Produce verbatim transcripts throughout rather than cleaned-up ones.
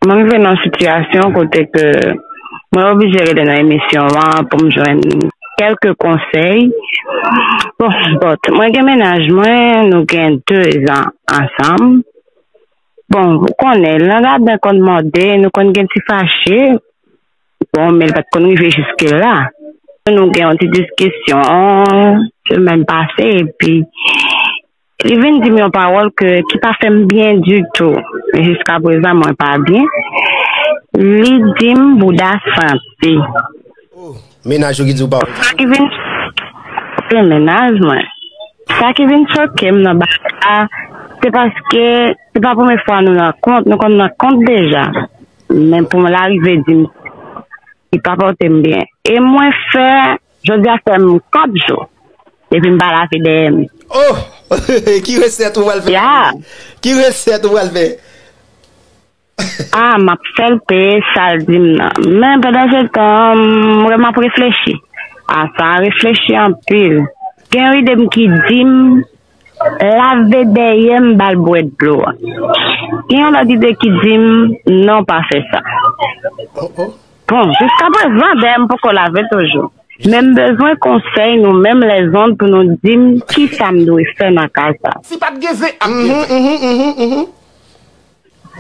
Mwen rive nan sitiyasyon kote ke mwen oblije rete nan emisyon an pou m jwenn kèlke konsèy. Bon, but, mwen gen mennaj mwen, nou gen de zan ansanm. Bon, ou konnen, nan gaden konn mòde, nou konn gen ti fache. Bon, men l pa t konn rive jiske la. Nou gen yon ti diskisyon semèn pase, epi li vin di m yon pawòl ke, ki pa fè m byen ditou. Men jiska prezan, mwen pa byen. Li di m bouda santi. Mennaj ou ki di w pawòl. Sa ki vin, se mennaj mwen. Sa ki vin choke m nan bagay la, se paske se pa premye fwa nou nan kont, nou konn nan kont deja. Men pou l arive di m, li pa pote m byen. E mwen fè, jodi a fè m kat jou depi m pa lave dèyè m. Oh! Ki resèt ou pral fè? Ya. Ki resèt ou pral fè? Ah, m ap fè l peye sa l di m nan. Men pandan se tan, m wè m ap reflechi. Ah, sa reflechi anpil. Gen yon ide m ki di m, lave dèyè m, ba l bwè dlo a. Gen yon lòt ide ki di m, non, pa fè sa. Oh, oh. Bon, jiska prezan, dèyè m poko lave toujou. Men m bezwen konsèy nou menm lèzonn pou nou di m kisa m dwe fè nan ka sa. Si pa t gen zen ap Mhm, mhm, mhm, mhm.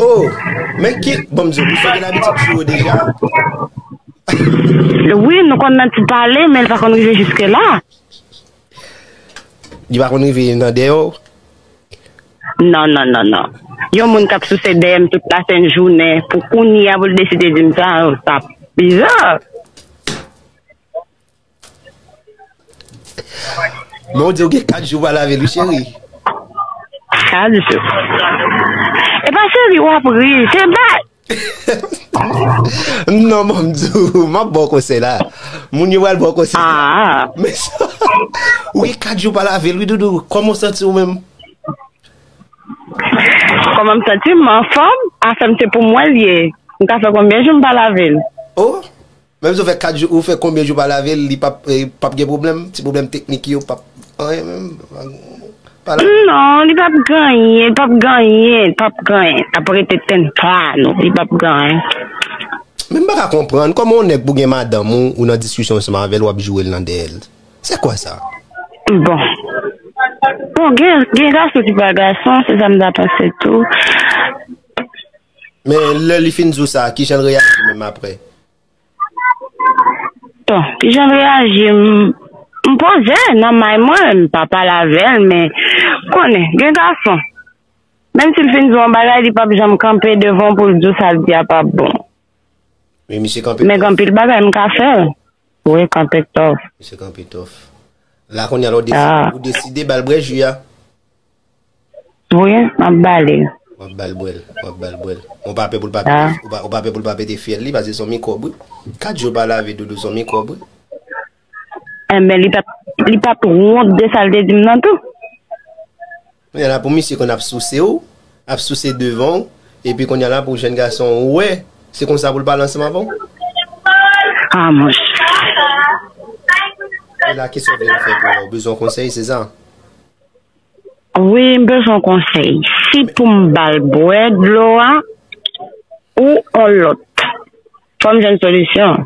Oh, men ki, bon, m di w, ou fè gen abitid sou yo deja. Wi, nou konn nan ti pale, men l pa konn rive jiske la. Li pa konn rive nan dèyè w. Non, non, non, non. Yon moun k ap souse dèyè m tout lasent jounen, pou kounye a pou l deside di m sa, sa biza. Men w di w gen kat jou w pa lave l, wi, cheri. Sa di tou. E pa cheri w ap ri, se bay. Non, men m di w, m ap ba w konsèy la. Moun yo pral ba w konsèy la. Ah, Men sa, ou gen kat jou w pa lave l, wi, Doudou. Kòman w santi w menm? Kòman m santi m? M anfòm? Afè m se pou mwen l ye. M ka fè konbyen jou m pa lave l? Oh, menm si w fè kat jou, ou fè konbyen jou w pa lave l, li p ap, eh, p ap gen pwoblèm? Ti pwoblèm teknik yo p ap anyen menm? Pa lave. Non, li p ap genyen, li p ap genyen, li p ap genyen. L ap rete tann pa nou, li p ap genyen. Men m pa ka konprann, kòman yon nèg pou gen madanm ou, ou nan diskisyon ansanm avè l, w ap joure l nan dèyè l? C'est quoi ça? Bon. Bon, gen, gen gason ki pa gason, se sa m ta panse tou. Men lè li fin di w sa, kijan l reyaji menm apre? Bon, kijan l reyaji? M, m poze nan may mwen, m pa pale avè l, men konnen, gen gason. Menm si l fin di w yon bagay, li p ap janm kanpe devan w pou l di w sa l di a p ap bon. Men misye kanpe. Men gen anpil bagay m ka fè. Wi, kanpe tòf. Misye kanpe tòf. La kounye a la, ou deside, Ah. Ou deside ba l bwè ji a. Wi, m ap ba li. W ap ba l bwè l, w ap ba l bwè l. Ou pa pè pou l pa Ah. pete, ou pa, ou pa pè pou l pa pete fyèl li, paske se yon mikwòb, wi. Kat jou w pa lave, Doudou, se yon mikwòb, wi. Enben, li p ap, li p ap wont de sa l te di m nan tou. Kounye a la pou misye konn ap souse w, ap souse devan w, epi kounye a la pou jèn gason w wè, se konsa pou l pale ansanm avè w. Ah, monchè. E la, kisa w vle m fè pou ou? Ou bezwen konsèy, se sa? Wi, m bezwen konsèy. Si pou m ba l bwè dlo a, ou on lòt. Fò m jwenn solisyon.